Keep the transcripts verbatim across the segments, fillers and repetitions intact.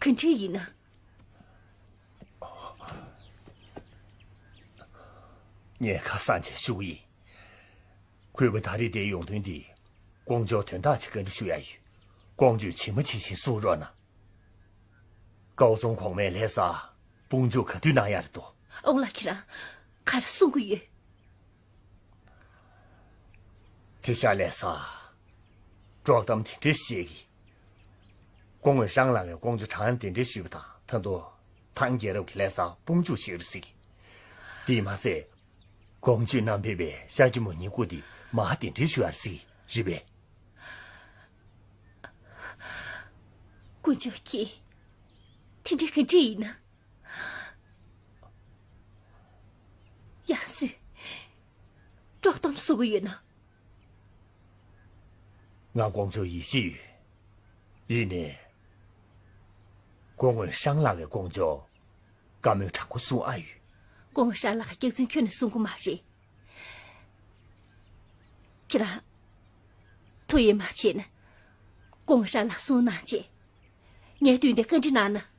ག་འདྲ་ཡིན་ན། ངས་ཁ་སང་ཅིག་ཞུ་གི་ཡིན། གུས་པ་ད་རེས་འདིར་ཡོང་དོན་འདི། ཀོང་ཇོར་དོན་དག་ཅིག་བཀའ་འདྲི་ཞུ་ཡ་ཡོད། ཀོང་ཇོས་ཇི་མ་ཇི་བཞིན་གསུང་རོགས་གནང་། ཀའོ་ཙུང་གོང་མའི་ལྷ་སར་དཔུང་འཇུག་ག་དུས་གནང་ཡ་རེད་འདུག་ཨོ་ལགས། ཁྱེད་རང་ག་རེ་གསུང་གི་ཡོད། དེ་ཤ་ལས་ས། དཀྲོག་གཏམ་དེ་འདྲས་བཤད་གི། སྐུ་ངོ་ཧྲང་ལགས་ཀྱིས་ཀོང་ཇོར་དྲང་བདེན་འདྲས་ཞུས་པ་དང་། ད་དུང་ཐང་རྒྱལ་རབས་ཀྱི་ལས་ས་དཔུང་འཇུག་ཞིག་རེད་ཟེར་གི། དེས་མ་ཚད། ཀོང་ཇོས་བསྣམས་ཕེབས་པའི་ཤཱཀྱ་མུ་ནེའི་སྐུ་དེ་མ་ཧཱ་དེ་འདྲས་ཞུ་ཡ་རེད་ཟེར་གི་རེད་པས། ཀོང་ཇོ་ཁྱེད། དེ་འདྲས་ག་འདྲས་ཡིན་ན། ཡང་སུས་དཀྲོག་གཏམ་བཟོ་གི་ཡོད་ན། ང་ཀོང་ཇོར་ཡིད་ཆེས་ཡོད། ཡིན་ནའི། སྐུ་ངོ་ཧྲང་ལགས་ཀྱིས་ཀོང་ཇོར་བཀའ་མོལ་དྲང་པོ་གསུང་ཨ་ཡོད། སྐུ་ངོ་ཧྲང་ལགས་ཀྱིས་སྐྱག་རྫུན་ཁྱོན་ནས་གསུང་གི་མ་རེད། ཁྱེད་རང་ཐུགས་ཡིད་མ་ཆེས་ན། སྐུ་ངོ་ཧྲང་ལགས་གསུང་གནང་བྱས། ངའི་མདུན་དེར་བཀའ་འདྲི་གནང་ན།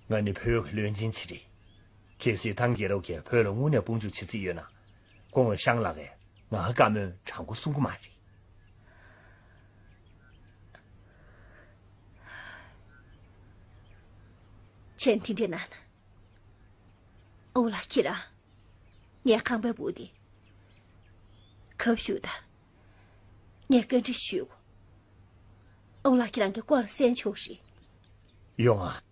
ང་ནི་བོད་ཀྱི་བློན་ཆེན་ཅིག་རེད། གལ་སྲིད་ཐང་རྒྱལ་རབས་ཀྱིས་བོད་ལ་དངོས་གནས་དཔུང་འཇུག་བྱེད་རྩིས་ཡོད་ན། སྐུ་ངོ་ཧྲང་ལགས་ཀྱིས་ང་བཀའ་མོལ་དྲང་པོ་གསུང་གི་མ་རེད། བྱས་ན་དེ་འདྲས་གནང་ན། ཨོ་ལགས། ཁྱེད་རང་ངའི་ཁང་པའི་སྦུག་དེར་གབ་བཞུགས་དང་། ངས་བཀའ་འདྲི་ཞུ་གོ། ཨོ་ལགས། ཁྱེད་རང་གིས་སྐོར་གསན་ཆོག་རེད། ཡོང་ང་།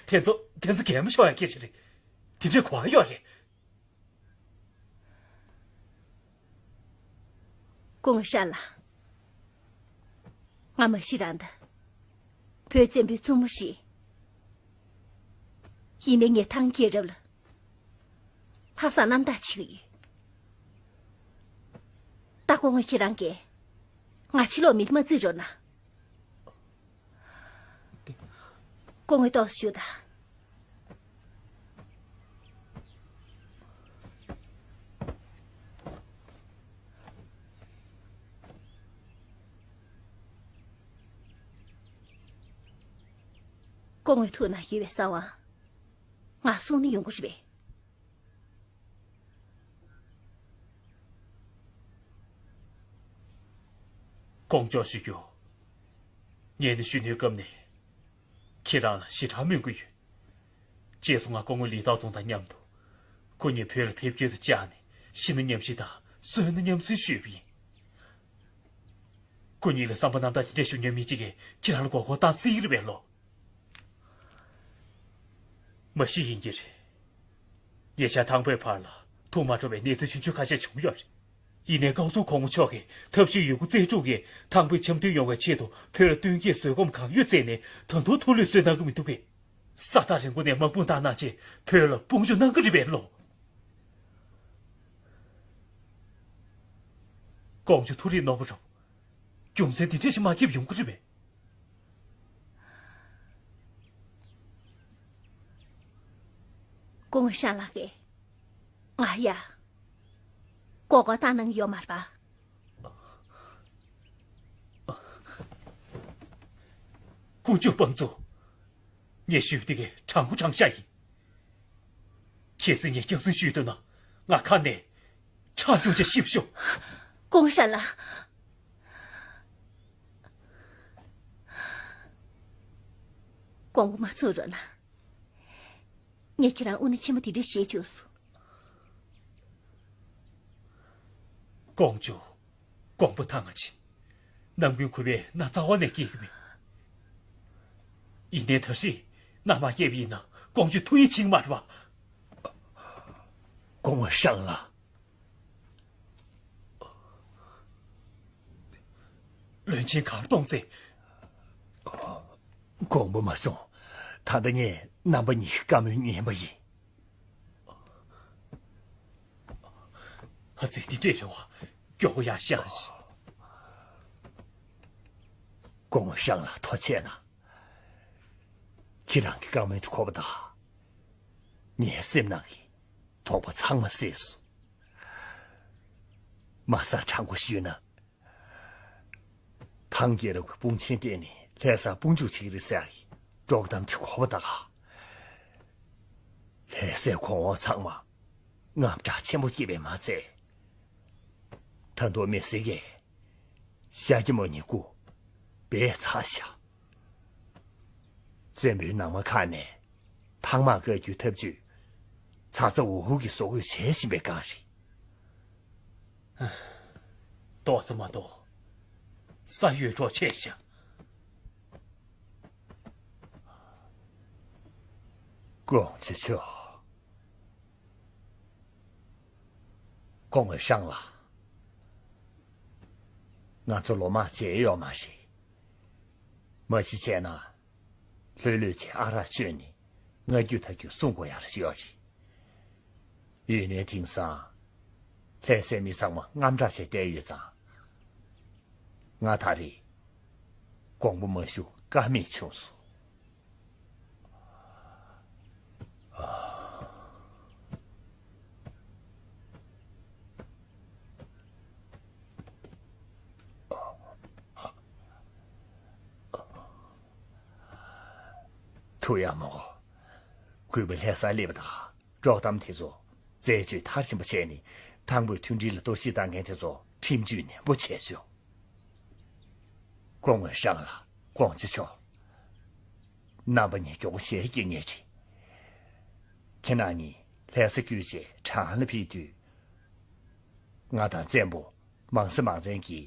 དེ་ཚོ་དེ་ཚོ་གད་མོ་ཤོར་ཡ་སྐད་ཆ་རེད། དེ་འདྲའི་གོ་བ་ཡོད་རེད། སྐུ་ངོ་ཧྲན་ལགས། ང་མ་གཞི་རང་ད་བོད་བཙན་པོའི་བཙུན་མོ་རེད། ཡིན་ནའི་ངས་ཐང་རྒྱལ་རབས་ལ་ལྷག་བསམ་རྣམ་དག་བྱེད་ཀྱི་ཡོད། ད་སྐུ་ངོ་ཁྱེད་རང་གིས་ང་ཕྱི་ལོགས་མི་མ་བརྩི་རོགས་གནང་། སྐུ་ངོ་ལྟོགས་ཞུ་དང་། སྐུ་ངོ་ཐུགས་ན་ཡོད་པའི་གསང་བ་ང་གསུང་ནི་ཡོང་གི་རེད་པས། ཀོང་ཇོ་ཞུ་རྒྱུ། ངས་ནི་གཞོན་ནུའི་སྐབས་ནས་ཁྱེད་རང་ལ་ཞེ་དྲག་སྨོན་གྱི་ཡོད། རྗེས་སུ་ང་སྐུ་ངོ་ལི་ཏའོ་ཙུང་དང་མཉམ་དུ་ཁོ་གཉིས་བོད་ལ་ཕེབས་སྐྱེལ་དུ་བཅར་ནས་ཤི་ན་མཉམ་ཤི་དང་གསོན་ན་མཉམ་གསོན་ཞུས་པ་ཡིན། ཁོ་གཉིས་ལ་བསམ་པ་རྣམ་དག་དེ་འདྲ་ཞུ་མཁན་མི་གཅིག་གིས་ཁྱེད་རང་ལ་མགོ་སྐོར་བཏང་སྲིད་ཀྱི་རེད་པས་ལོ། མ་གཞི་ཡིན་གྱི་རེད། ཉེ་ཆར་ཐང་བོད་བར་ལ་ཐུག་མ་འགྲོ་བའི་གནས་ཚུལ་ཆུང་ཆུང་ཁ་ཤས་བྱུང་ཡོད་རེད། ཡིན་ནའི་ཀའོ་ཙུང་གོང་མ་མཆོག་གིས་ཐབས་ཤེས་ཡོད་རྒུ་རྩལ་སྤྲུགས་ཀྱིས་ཐང་བོད་འཆམ་མཐུན་ཡོང་བའི་ཆེད་དུ་བོད་ལ་བསྟུན་མཁས་བཟོད་སྒོམ་གང་ཡོད་བཙལ་ནས་ད་དུང་ཐུགས་ལུས་གསོས་གནང་གི་མི་འདུག་གས། ས་ཐག་རིང་པོ་ནས་དམག་དཔུང་བཏང་གནང་བྱས་བོད་ལ་དཔུང་འཇུག་གནང་གི་རེད་པས་ལོ། ཀོང་ཇོ་ཐུགས་རིག་རྣོ་པོ་རུ། རྒྱུ་མཚན་དེ་འདྲ་ཞིག་མ་ཁེབས་ཡོང་གི་རེད་པས། སྐུ་ངོ་ཧྲན་ལགས་ཀྱིས་ང་ཡ་མགོ་སྐོར་བཏང་གནང་ཡོད་མ་རེད་པ། ཀོང་ཇོ་དཔོན་ཚོ། ངས་ཞུས་པ་དེ་གས་དྲང་པོ་དྲང་བཞག་ཡིན། གལ་སྲིད་ངས་སྐྱག་རྫུན་ཞུས་འདུག་ན་ང་ཁ་ནས་ཁྲག་སྐྱུག་བྱས་ཤི་ཤོག། སྐུ་ངོ་ཧྲན་ལགས། དགོངས་པ་མ་ཚོམ་རོགས་གནང་། ངས་ཁྱེད་རང་དབུ་སྣ་ཆེན་པོ་དེ་འདྲ་བཞེས་བཅུག་སོང་། ཀོང་ཇོ། དགོངས་པ་ཐང་ང་ཆེ། ནམ་རྒྱུན་གུས་པས་ན་རྩ་བ་ནས་སྐྱེལ་གྱི་མེད། ཡིན་ནའི་ད་རེས་མནའ་མ་སྐྱེལ་བ་ཡིན་ན་ཀོང་ཇོ་ཐུགས་ཡིད་ཆེས་ཀྱི་མ་རེད་པ། སྐུ་ངོ་ཧྲན་ལགས། བློན་ཆེན་གར་གཏོང་རྩིས། དགོངས་པ་མ་ཚོམ། ད་ལྟ་ངས་རྣམ་པ་གཉིས་ཀྱི་བཀའ་མོལ་ཉན་པ་ཡིན། ཨ་ཙི། དེ་འདྲས་རེད་པ། མགྱོགས་པོ་ཡར་བཞེངས་ཤིག། སྐུ་ངོ་ཧྲན་ལགས་ཐུགས་རྗེ་གནང་། ཁྱེད་རང་གི་བཀའ་མོལ་དེ་གོ་བ་དང་། ངའི་སེམས་ནང་གི་དོགས་པ་ཚང་མ་སེལ་སོང་། མ་གསར་དྲང་པོ་ཞུས་ན། ཐང་རྒྱལ་རབས་ཀྱི་དཔུང་ཆེན་བསྟན་ནས་ལྷ་ས་དཔུང་འཇུག་བྱེད་ཀྱི་རེད་ཟེར་ཡག་གི་དཀྲོག་གཏམ་དེ་གོ་བ་ད་ག་ལྷ་སའི་གོང་འོག་ཚང་མ་དངངས་སྐྲག་ཆེན་པོ་སྐྱེས་པས་མ་ཚད། ད་དུང་མི་སེར་གྱིས་ཤཱཀྱ་མུ་ནེའི་སྐུ་སྦས་ཚར་བཞག་བཙན་པོའི་ནང་མ་ཁག་ནས་ཐང་དམག་བཀག་རྒྱུའི་ཐབས་ཇུས་ཚ་ཚ་འུར་འུར་གྱིས་བཟོ་འགོད་བྱེད་བཞིན་པའི་སྒང་རེད། ཏོག་ཙམ་མ་གཏོགས་ས་གཡོས་འགྲོ་ཆེ་ཤག་ཀོང་ཇོ་མཆོག་སྐུ་ངོ་ཧྲང་ལགས། ང་ཚོ་ལོ་མང་མཇལ་ཡོད་མ་རེད། མ་གཞི་བྱས་ན། ལྷོད་ལྷོད་བྱས་ཨ་རག་མཆོད་ནས་སྔ་རྒྱུ་ད་རྒྱུ་གསུང་དགོས་ཡག་ཡོད་རེད། ཡིན་ནའི་དེང་སང་ལྷ་སའི་མི་ཚང་མ་དངངས་སྐྲག་བྱས་བསྡད་ཡོད་ཙང་། ང་ད་རེས་དགོངས་པ་མ་ཞུ་ཀ་མེད་བྱུང་སོང་། ཐུ་ཡ་མོ། གུས་པ་ལྷ་སར་སླེབས་པ་དང་། དཀྲོག་གཏམ་དེ་ཚོ་རྩད་གཅོད་མཐར་ཕྱིན་པ་བྱས་ནས། དང་པོའི་མཐུན་སྒྲིལ་ལ་གཏོར་བཤིག་བཏང་མཁན་དེ་ཚོ་ཁྲིམས་གཅོད་ནན་པོ་བྱས་ཆོག་སྐུ་ངོ་ཧྲང་ལགས། ཀོང་ཇོ་མཆོག་རྣམ་པ་གཉིས་མགྱོགས་པོ་ཞལ་གྱེས་ངེས་ཅིག་ཁྱེད་རྣམ་གཉིས་ལྷ་ས་བརྒྱུད་བྱས་ཁྲང་ཨན་ལ་ཕེབས་དུས། ང་དང་བཙན་པོ་མང་སེ་མང་བཙན་གྱིས་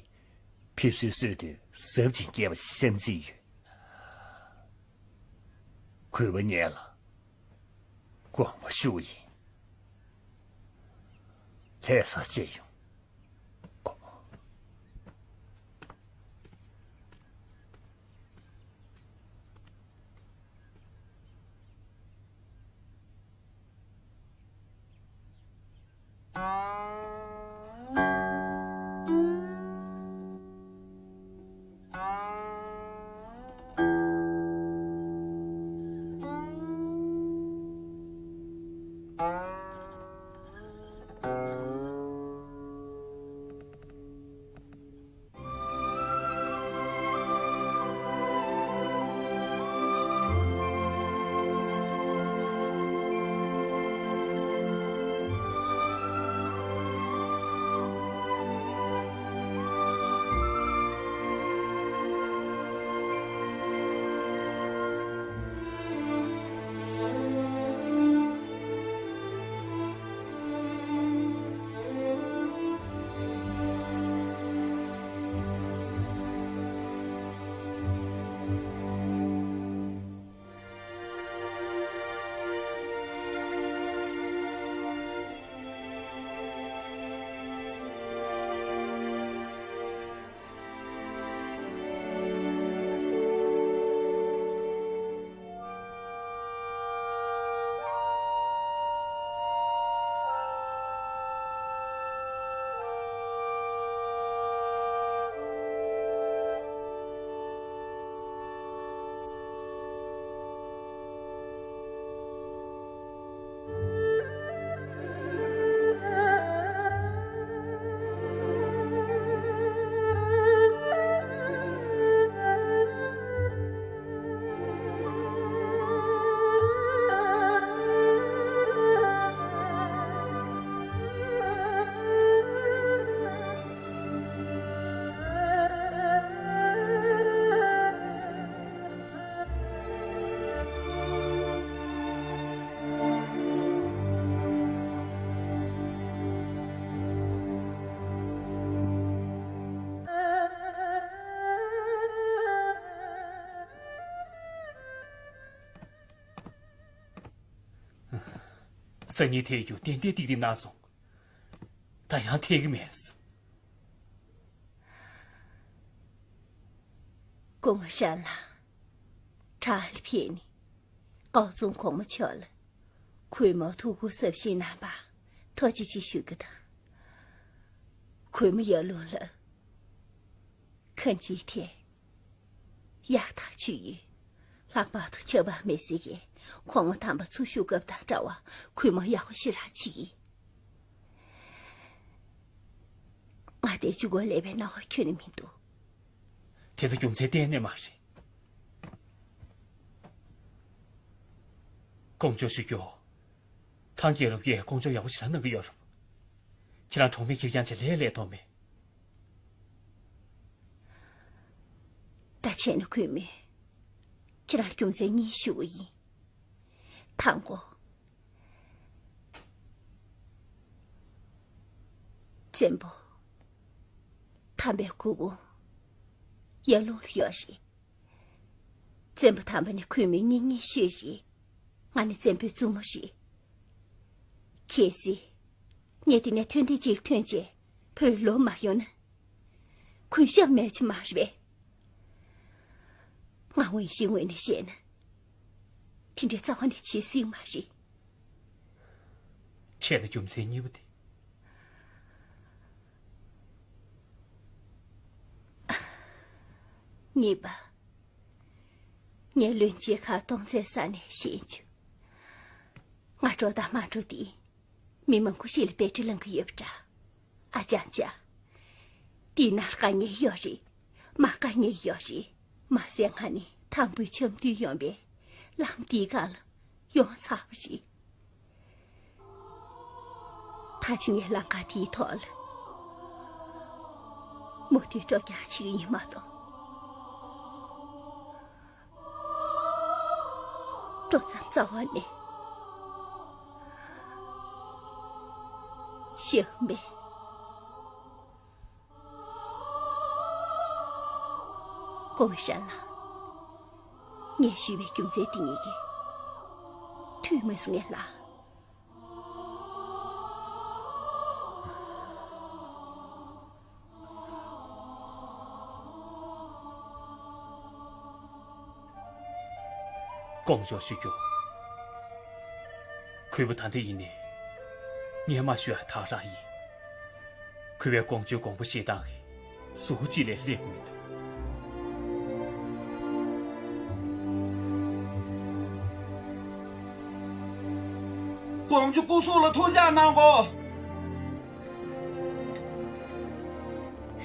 ཕེབས་བསུའི་གསོལ་སྟོན་ཟབ་ཅིང་རྒྱས་པ་ཞིག་བཤམས་རྩིས་ཡོད། གུས་པ་ངེད་ལ་དགོངས་པ་ཞུ་ཡིན། ལྷ་སར་མཇལ་ཡོང་། སང་ཉིན་ཐད་རྒྱུ་ཏན་ཏན་ཏིག་ཏིག་གནང་སོང་། ད་ཡང་ཐད་ཀྱི་མེད། སྐུ་ངོ་ཧྲན་ལགས། ཁྲང་ཨན་ལ་ཕེབས་ནས་ཀའོ་ཙུང་གོང་མ་མཆོག་ལ་གུས་མོའི་ཐུགས་ཁུར་གཟབ་བཞེས་གནང་བར་ཐུགས་རྗེ་ཆེ་ཞུ་རྒྱུ་དང་། གུས་མོ་ཡར་ལུང་ལ་ཁན་ཇིའི་ཐད་ཡག་ཐག་ཆོད་ཡོད། ལྷག་པར་དུ་ཆབ་འབངས་མི་སེར་གྱིས་ཁོང་མོ་དམ་པ་ཚུར་ཞུགས་སྐབས་དང་འདྲ་བར་གུས་མོ་ཡག་པོ་ཞེ་དྲག་བྱེད་ཀྱི། ཨ་ཏའི་གཅིག་པོ་ལས་པའི་སྣང་བ་ཁྱོན་ནས་མི་འདུག་དེ་ལྟ་རྒྱུ་མཚན་གཏན་ནས་མ་རེད། ཀོང་ཇོ་ཞུ་རྒྱུ། ཐང་རྒྱལ་རབས་ཀྱིས་ཀོང་ཇོ་ཡག་པོ་ཞེ་དྲག་གནང་གི་ཡོད་རེད། ཁྱེད་རང་གྲོང་མི་ཁེར་རྐྱང་ཅིག་ལས་ལས་ཐོག་མེད། ད་བྱས་ན་གུས་མོས་ཁྱེད་རང་རྒྱུ་མཚན་གཉིས་ཞུ་གི་ཡིན། དང་པོ། བཙན་པོ་དམ་པའི་སྐུ་ཕུང་ཡར་ཀླུང་ལ་ཡོད་རེད། བཙན་པོ་དམ་པ་ནི་གུས་མོའི་གཉེན་ཉེ་ཤོས་རེད། ང་ནི་བཙན་པོའི་བཙུན་མོ་རེད། གལ་སྲིད་ངས་འདི་ནས་ཐོན་ཏེ་གཅིག་ཐོན་རྗེས་བོད་ལོག་མ་ཡོང་ན། གུས་ཞབས་མེད་ཀྱི་མ་རེད་པས། ང་འོན་ཤིང་ངོས་ནས་བཤད་ན། དེ་འདྲའི་རྩ་བ་ནས་བྱེད་སྲིད་མ་རེད། བྱས་ན་རྒྱུ་མཚན་གཉིས་པ་དེ། གཉིས་པ། ངས་བློན་ཆེན་ཁག་གཏོང་ཚད་ས་ནས་ཤེས་བྱུང་། ང་འགྲོ་དང་མ་འགྲོ་དེ། མི་མང་པོ་ཞིག་ལ་དཔེ་ཁྲིད་ལེན་གྱི་ཡོད་པ་འདྲ། ཨ་ཅང་ཅང་། འདི་ན་དཀའ་ངལ་ཡོད་རེད། མ་དཀའ་ངལ་ཡོད་རེད། མ་ཟད་ང་ནི་དང་པོའི་འཆམ་མཐུན་ཡོང་པའི་ལམ་འདིའི་སྒང་ལ་ཡོང་ཚར་བ་རེད། ད་ཕྱིན་ངས་ལམ་ཁ་དེའི་ཐོག་ལ་མུ་མཐུད་སྤྲོ་རྒྱག་བྱེད་ཀྱི་ཡིན་མ་གཏོགས། འགྲོ་མཚམས་རྩ་བ་ནས་ཤེས་མེད། ཀོང་ཧྲན་ལགས། ངས་ཞུས་པའི་རྒྱུ་མཚན་དེ་གཉིས་ཀས་འཐུས་མི་སོང་ངས་ལ། ཀོང་ཇོ་ཞུ་རྒྱུ། གུས་པོ་ད་འདི་ཡིན་ནི། ངས་མ་ཞུ་ཡ་ཐག་རང་ཡིན། གུས་པས་ཀོང་ཇོའི་དགོངས་པ་བཞེས་སྟངས་ཀྱིས་སུ་གཅིག་ལས་སླེབས་མི་འདུག་ཀོང་ཇོ་སྐུ་སྲོག་ལ་ཐུགས་ཅག་གནང་གོ།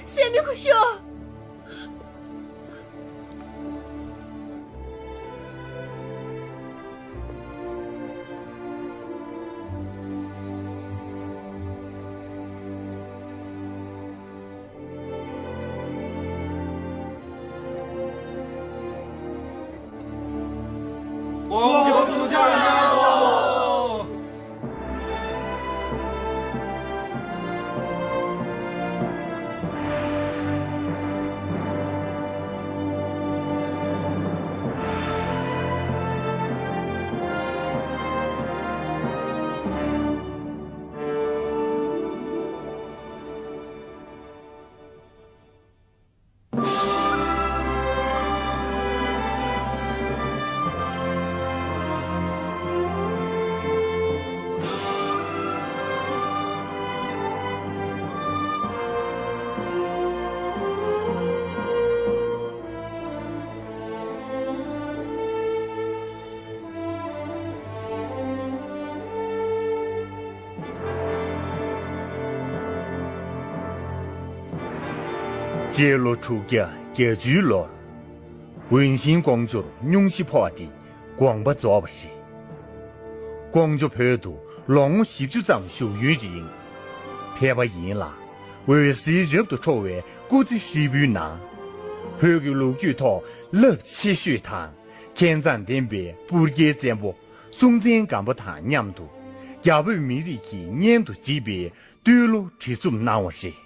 སྲས་མོ་སྐུ་ཞབས། སྤྱི་ལོ་དྲུག་བརྒྱ་བརྒྱད་ཅུའི་ལོར། ཝུན་ཤིང་ཀོང་ཇོར་སྙུང་གཞི་ཕོག་སྟེ་དགོངས་པ་རྫོགས་པ་རེད། ཀོང་ཇོ་བོད་དུ་ལོ་ངོ་བཞི་བཅུ་ཙམ་བཞུགས་ཡུན་རིང་། ཕེབས་པ་ཡིན་ལ། འོད་ཟེར་རབ་ཏུ་འཕྲོ་བའི་སྐུ་ཚེ་ཧྲིལ་པོའི་ནང་། བོད་ཀྱི་ལོ་རྒྱུས་ཐོག་རླབས་ཆེ་ཤོས་དང་། མཁས་མཛངས་ལྡན་པའི་སྤུར་རྒྱལ་བཙན་པོ་སྲོང་བཙན་སྒམ་པོ་དང་མཉམ་དུ། རྒྱ་བོད་མི་རིགས་ཀྱི་གཉེན་དུ་བརྩིས་པའི་བཏུས་ལོ་བྲིས་རྩོམ་གནང་བ་རེད།